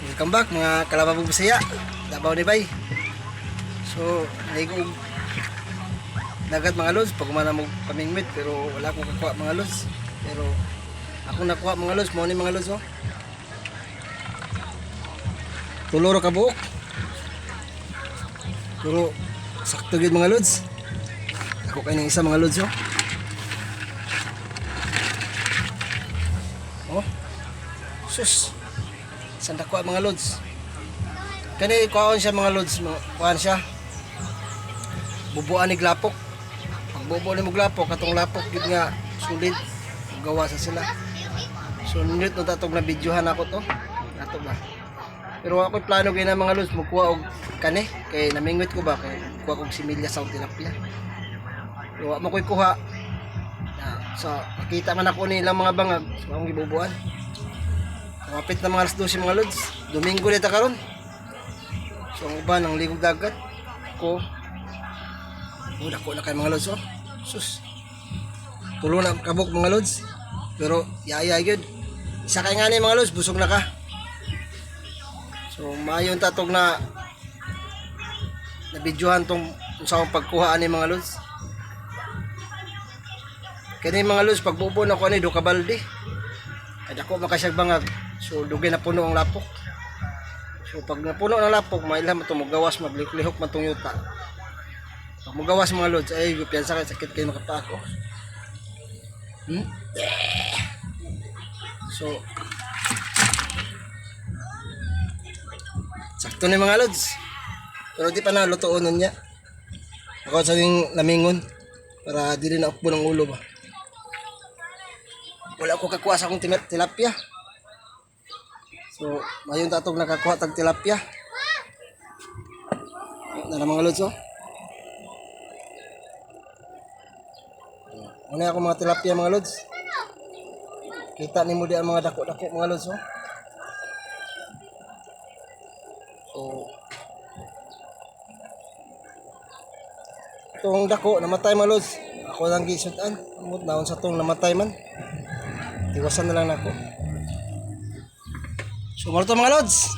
Welcome back, mga kalababog Bisaya. Davao ni Bay. So, naigo og dagat, mga lods, pag umana mo pamingwit, pero wala akong kakuha, mga lods. Pero ako nakuha, mga lods, mo ni mga lods, oh. Tulo ra ka buok. Pero sakto gyud, mga lods. Ako kay ning isa, mga lods, oh. Oh. Sus. Saan nakuha, mga lods? Kani kuhaon siya, mga lods, kuhaan siya. Bubuan ni glapok. Pag bubuan ni mo glapok, katong lapok gid nga sulit gawa sa sila. So nindot no tatog na videohan ako to. Ato ba? Pero ako'y plano kay na, mga lods, mukuha og kani kay namingwit ko ba kay kuha kog similya sa tilapia. Pero wa mo ko'y kuha. Na, so makita man ako nilang mga bangag, so akong gibubuan. Kapit na mga alas 12, mga lods. Domingo nita karon. So ang uban ang ligog dagat ko. Oh, dako na kay mga lods, oh. Sus. Tulo na kabok, mga lods. Pero yaya gyud. Isa kay nga ni, mga lods, busog na ka. So mayon tatog na nabidyohan tong sa akong pagkuha ani, mga lods. Kani, mga lods, pagbubo na ko ani do kabalde. Kay dako makasyag bangag. So dugay na puno ang lapok. So pag napuno ng lapok, mailhan man itong mugawas, maglihok man itong yuta. Pag mugawas, mga lods, ay piyansa kay sakit kayo makapaako. So sakto ni, mga lods. Pero di pa na lutoon nun niya. Ako sa ning lamingon para dili na ukbo ng ulo ba. Wala ko kakuha sa akong tilapia. So, mayon tatog nakakuha tag tilapia. Na mga lods, oh. Una ako mga tilapia, mga lods. Kita nimo di ang mga dako-dako, mga lods, oh. So, itong dako namatay, mga lods. Ako lang gisutan. Amot naon sa tong namatay man. Tiwasan na lang nako. So, mao to, mga lods.